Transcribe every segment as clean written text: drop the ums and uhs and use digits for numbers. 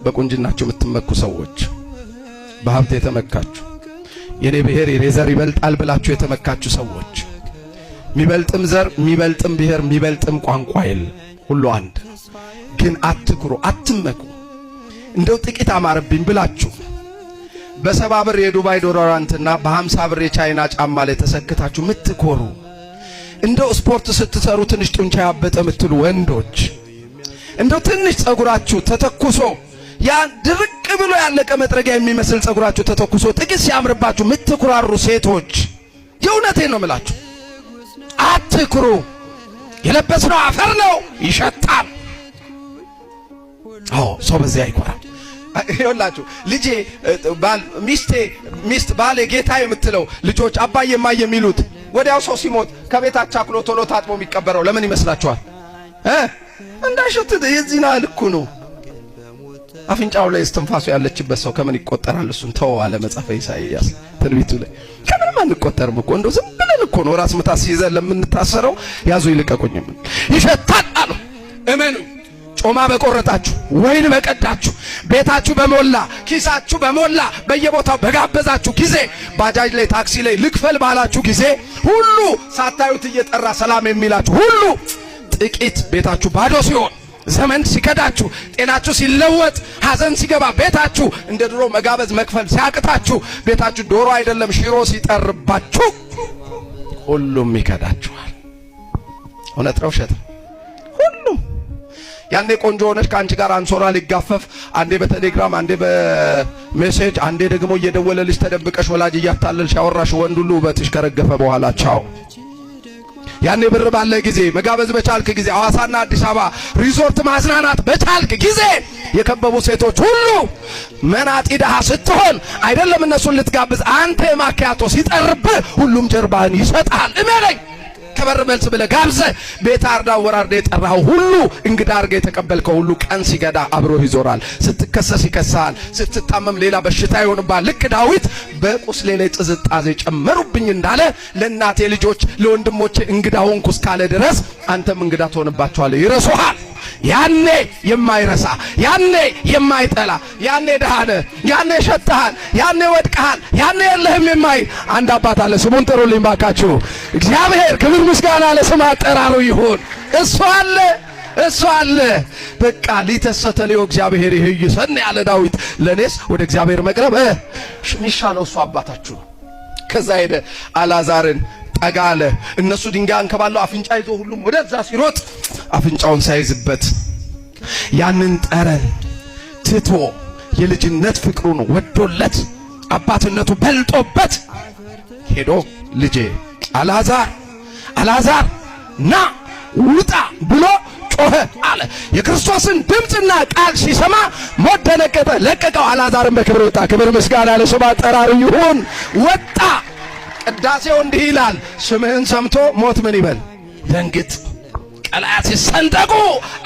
በቁንጅናችሁ የምትመኩ ሰዎች፣ በሀብት የተመካችሁ፣ የኔ ብሔር የኔ ዘር ይበልጣል ብላችሁ የተመካችሁ ሰዎች፣ የሚበልጥም ዘር፣ የሚበልጥም ብሔር፣ የሚበልጥም ቋንቋ የለም። ሁሉ አንድ ነው። ግን አትኩሩ፣ አትመኩ። እንደው ጥቂት አማረብኝ ብላችሁ በ70 ብር የዱባይ deodorant ና በ50 ብር የቻይና ጫማ ላይ ተሰክታችሁ ምትኮሩ፣ እንደው ስፖርት ስትሰሩ ትንሽ ጡንቻ ያበጠ የምትሉ ወንዶች፣ እንደው ትንሽ ጸጉራችሁ ተተኩሶ፣ ያ ድርቅ ብሎ ያለቀ መጥረጊያ የሚመስል ጸጉራችሁ ተተኩሶ ጥቂት ሲያምርባችሁ ምትኩራሩ ሴቶች፣ የእውነቴን ነው የምላችሁ፣ አትኩሩ። የለበስነው አፈር ነው፣ ይሸታል። አዎ፣ ሰው በዚያ አይኮራም። ይኸውላችሁ ልጄ፣ ባል፣ ሚስቴ፣ ሚስት፣ ባሌ፣ ጌታ የምትለው፣ ልጆች አባዬ እማዬ የሚሉት፣ ወዲያው ሰው ሲሞት ከቤት አቻክሎ ቶሎ ታጥቦ የሚቀበረው ለምን ይመስላችኋል? እንዳይሸት። የዚህን ያህል እኮ ነው። አፍንጫው ላይ እስትንፋሱ ያለችበት ሰው ከምን ይቆጠራል? እሱን ተወው አለ መጽሐፈ ኢሳይያስ ትንቢቱ ላይ። ከምንም አንቆጠርም እኮ፣ እንደው ዝም ብለን እኮ ነው ራስ ምታት ሲይዘን ለምንታሰረው ያዙ ይልቀቁኝም። ይሸታል አሉ። እመኑ። ጮማ በቆረጣችሁ፣ ወይን በቀዳችሁ፣ ቤታችሁ በሞላ፣ ኪሳችሁ በሞላ፣ በየቦታው በጋበዛችሁ ጊዜ፣ ባጃጅ ላይ፣ ታክሲ ላይ ልክፈል ባላችሁ ጊዜ ሁሉ ሳታዩት እየጠራ ሰላም የሚላችሁ ሁሉ ጥቂት ቤታችሁ ባዶ ሲሆን፣ ዘመን ሲከዳችሁ፣ ጤናችሁ ሲለወጥ፣ ሐዘን ሲገባ ቤታችሁ፣ እንደ ድሮ መጋበዝ መክፈል ሲያቅታችሁ፣ ቤታችሁ ዶሮ አይደለም ሽሮ ሲጠርባችሁ ሁሉም ይከዳችኋል። እውነት ነው ውሸት? ሁሉም። ያኔ ቆንጆ ሆነሽ ከአንቺ ጋር አንሶላ ሊጋፈፍ አንዴ በቴሌግራም፣ አንዴ በ message፣ አንዴ ደግሞ እየደወለልሽ ተደብቀሽ ወላጅ እያታለልሽ ያወራሽ ወንድ ሁሉ ውበትሽ ከረገፈ በኋላ ቻው። ያኔ ብር ባለ ጊዜ፣ መጋበዝ በቻልክ ጊዜ፣ ሐዋሳና አዲስ አበባ ሪዞርት ማዝናናት በቻልክ ጊዜ የከበቡ ሴቶች ሁሉ መናጢ ድሃ ስትሆን አይደለም እነሱን ልትጋብዝ አንተ የማኪያቶ ሲጠርብህ ሁሉም ጀርባህን ይሰጣል። እመነኝ። ከበር መልስ ብለህ ጋብዘህ ቤት አርዳ ወራርዳ የጠራኸው ሁሉ፣ እንግዳ አድርገህ የተቀበልከው ሁሉ ቀን ሲገዳ አብሮህ ይዞራል። ስትከሰስ ይከሳል። ስትታመም ሌላ በሽታ ይሆንብሃል። ልክ ዳዊት በቁስሌ ላይ ጥዝጣዜ ጨመሩብኝ እንዳለ፣ ለእናቴ ልጆች ለወንድሞቼ እንግዳ ሆንኩ እስካለ ድረስ አንተም እንግዳ ትሆንባቸዋለህ፣ ይረሱሃል። ያኔ የማይረሳ፣ ያኔ የማይጠላ፣ ያኔ ድሃ ነህ፣ ያኔ ሸተሃል፣ ያኔ ወድቀሃል፣ ያኔ የለህም የማይል አንድ አባት አለ። ስሙን ጥሩልኝ ባካችሁ። እግዚአብሔር ክብር ምስጋና ለስም አጠራሩ ይሁን። እሱ አለ፣ እሱ አለ። በቃ ሊተሰ ተልዮ እግዚአብሔር ይህይሰን ያለ ዳዊት፣ ለእኔስ ወደ እግዚአብሔር መቅረብ የሚሻለው እሱ አባታችሁ ነው። ከዛ ሄደ፣ አላዛርን ጠጋ አለ። እነሱ ድንጋይ አንከባለው አፍንጫ ይዞ ሁሉም ወደዛ ሲሮጥ አፍንጫውን ሳይዝበት ያንን ጠረን ትቶ የልጅነት ፍቅሩን ወዶለት አባትነቱ በልጦበት ሄዶ ልጄ አልዓዛር፣ አልዓዛር ና ውጣ ብሎ ጮኸ አለ። የክርስቶስን ድምፅና ቃል ሲሰማ ሞት ደነገጠ፣ ለቀቀው። አልዓዛርን በክብር ወጣ። ክብር ምስጋና ለስሙ አጠራሩ ይሁን። ወጣ። ቅዳሴው እንዲህ ይላል፣ ስምህን ሰምቶ ሞት ምን ይበል? ደንግጥ። ቀላያት ሲሰንጠቁ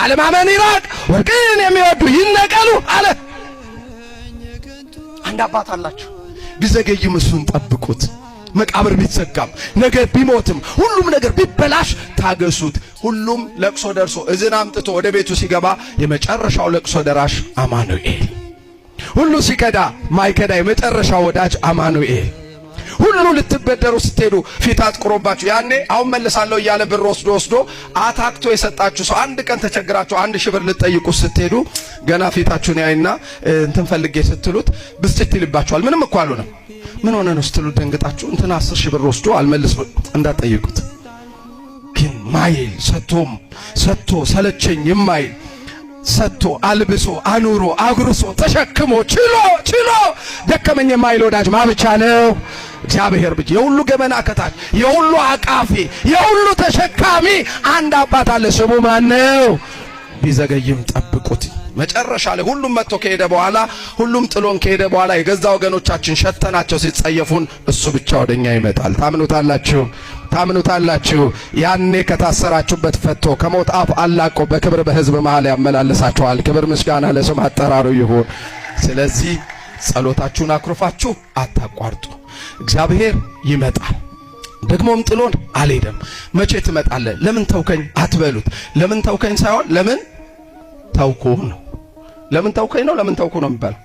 አለማመን ይራቅ፣ ወርቅን የሚወዱ ይነቀሉ አለ። አንድ አባት አላችሁ፣ ቢዘገይም እሱን ጠብቁት። መቃብር ቢዘጋም፣ ነገር ቢሞትም፣ ሁሉም ነገር ቢበላሽ ታገሱት። ሁሉም ለቅሶ ደርሶ እዝን አምጥቶ ወደ ቤቱ ሲገባ የመጨረሻው ለቅሶ ደራሽ አማኑኤል። ሁሉ ሲከዳ ማይከዳ የመጨረሻው ወዳጅ አማኑኤል። ሁሉ ልትበደሩ ስትሄዱ ፊት አጥቁሮባችሁ፣ ያኔ አሁን መልሳለሁ እያለ ብር ወስዶ ወስዶ አታክቶ የሰጣችሁ ሰው አንድ ቀን ተቸግራችሁ 1,000 ብር ልትጠይቁ ስትሄዱ ገና ፊታችሁን ያይና እንትን ፈልጌ ስትሉት ብስጭት ይልባችኋል። ምንም እኮ አልሆነም። ምን ሆነ ነው ስትሉት ደንግጣችሁ እንትን 10,000 ብር ወስዶ አልመልስ እንዳትጠይቁት። ግን ማይል፣ ሰጥቶም ሰጥቶ ሰለቸኝ የማይል፣ ሰጥቶ አልብሶ አኑሮ አጉርሶ ተሸክሞ ችሎ ችሎ ደከመኝ የማይል ወዳጅ ማ ብቻ ነው? እግዚአብሔር ብቻ። የሁሉ ገመና ከታች፣ የሁሉ አቃፊ፣ የሁሉ ተሸካሚ አንድ አባት አለ። ስሙ ማን ነው? ቢዘገይም ጠብቁት። መጨረሻ ላይ ሁሉም መጥቶ ከሄደ በኋላ፣ ሁሉም ጥሎን ከሄደ በኋላ፣ የገዛ ወገኖቻችን ሸተናቸው ሲጸየፉን እሱ ብቻ ወደኛ ይመጣል። ታምኑታላችሁ? ታምኑታላችሁ? ያኔ ከታሰራችሁበት ፈቶ ከሞት አፍ አላቆ በክብር በሕዝብ መሃል ያመላልሳችኋል። ክብር ምስጋና ለስም አጠራሩ ይሁን። ስለዚህ ጸሎታችሁን አኩርፋችሁ አታቋርጡ። እግዚአብሔር ይመጣል። ደግሞም ጥሎን አልሄደም። መቼ ትመጣለህ? ለምን ተውከኝ አትበሉት። ለምን ተውከኝ ሳይሆን ለምን ተውኩህ ነው። ለምን ተውከኝ ነው ለምን ተውኩ ነው የሚባለው።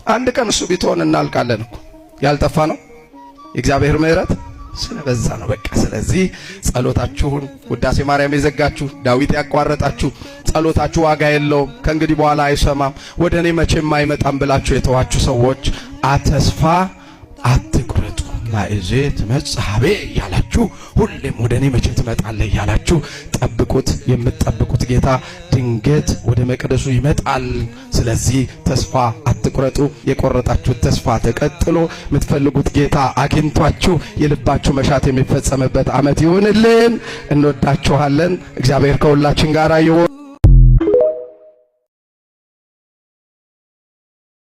አንድ ቀን እሱ ቢትሆን እናልቃለን እኮ። ያልጠፋ ነው የእግዚአብሔር ምሕረት ስለበዛ ነው። በቃ ስለዚህ ጸሎታችሁን ውዳሴ ማርያም የዘጋችሁ፣ ዳዊት ያቋረጣችሁ፣ ጸሎታችሁ ዋጋ የለውም፣ ከእንግዲህ በኋላ አይሰማም፣ ወደ እኔ መቼም አይመጣም ብላችሁ የተዋችሁ ሰዎች አተስፋ አትቁረጡ። ማእዜ ትመጽእ ኀቤ እያላችሁ ሁሌም ወደ እኔ መቼ ትመጣለህ እያላችሁ ጠብቁት። የምትጠብቁት ጌታ ድንገት ወደ መቅደሱ ይመጣል። ስለዚህ ተስፋ አትቁረጡ። የቆረጣችሁት ተስፋ ተቀጥሎ የምትፈልጉት ጌታ አግኝቷችሁ የልባችሁ መሻት የሚፈጸምበት ዓመት ይሁንልን። እንወዳችኋለን። እግዚአብሔር ከሁላችን ጋር ይሁን።